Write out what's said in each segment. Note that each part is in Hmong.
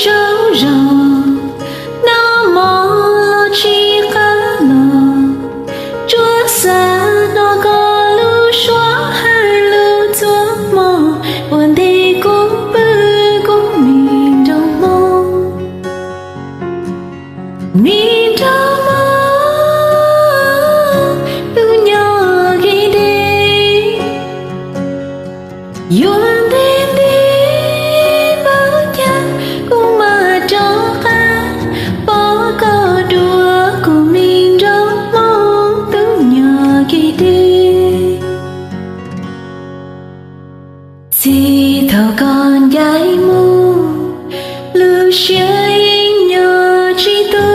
Tsaug zog, noj mov los tsis qab los, tsuas xav hnov koj lub suab hais lus txhua hmo, ua ntej kuv pw kuv me nraug hmoob. Me nraug hmoob, tus nyuam kev deb, yuav ntev ntev npaum cas kuv mam rov qab pom koj dua, kuv me nraug hmoob tus nyuam kev deb. Txij thaum koj ncaim mus, lub siab yeej nyob tsis tu.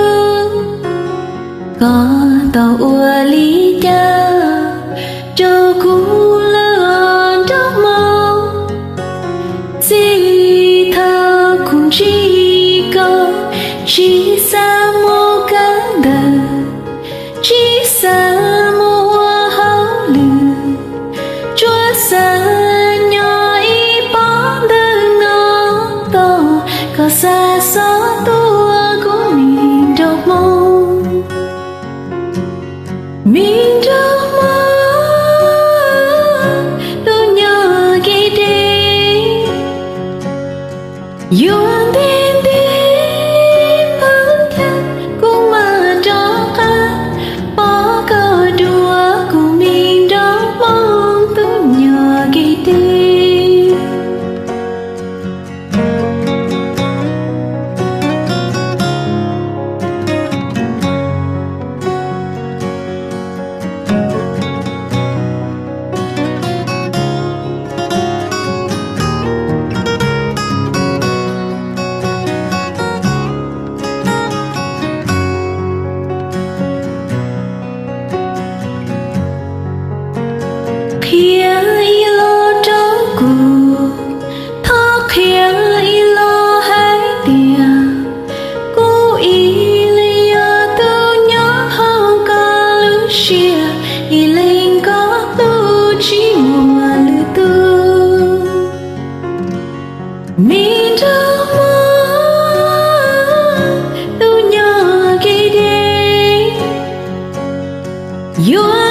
Koj tau ua li cas rau kuv lawm os nraug hmoob? Txij thaum kuv ntsib koj, tsis xav mus kawm ntawv, tsis xav mus ua hauj lwm, tsuas xav nyob ib pob ntawm no tos koj xa xov tuaj kuv me nraug hmoob. Me nraug hmoob, tus nyuam kev deb, yuav ntev ntev npaum cas kuv mam rov qab pom koj dua, kuv me nraug hmoob tus nyuam kev deb. Qhia ib los rau kuv, thov qhia ib los hais tias kuv ib leeg yog tus nyob hauv koj lub siab, ib leeg koj hlub tsis muaj lwm tus. Me nraug hmoob, tus nyuam kev deb, yuav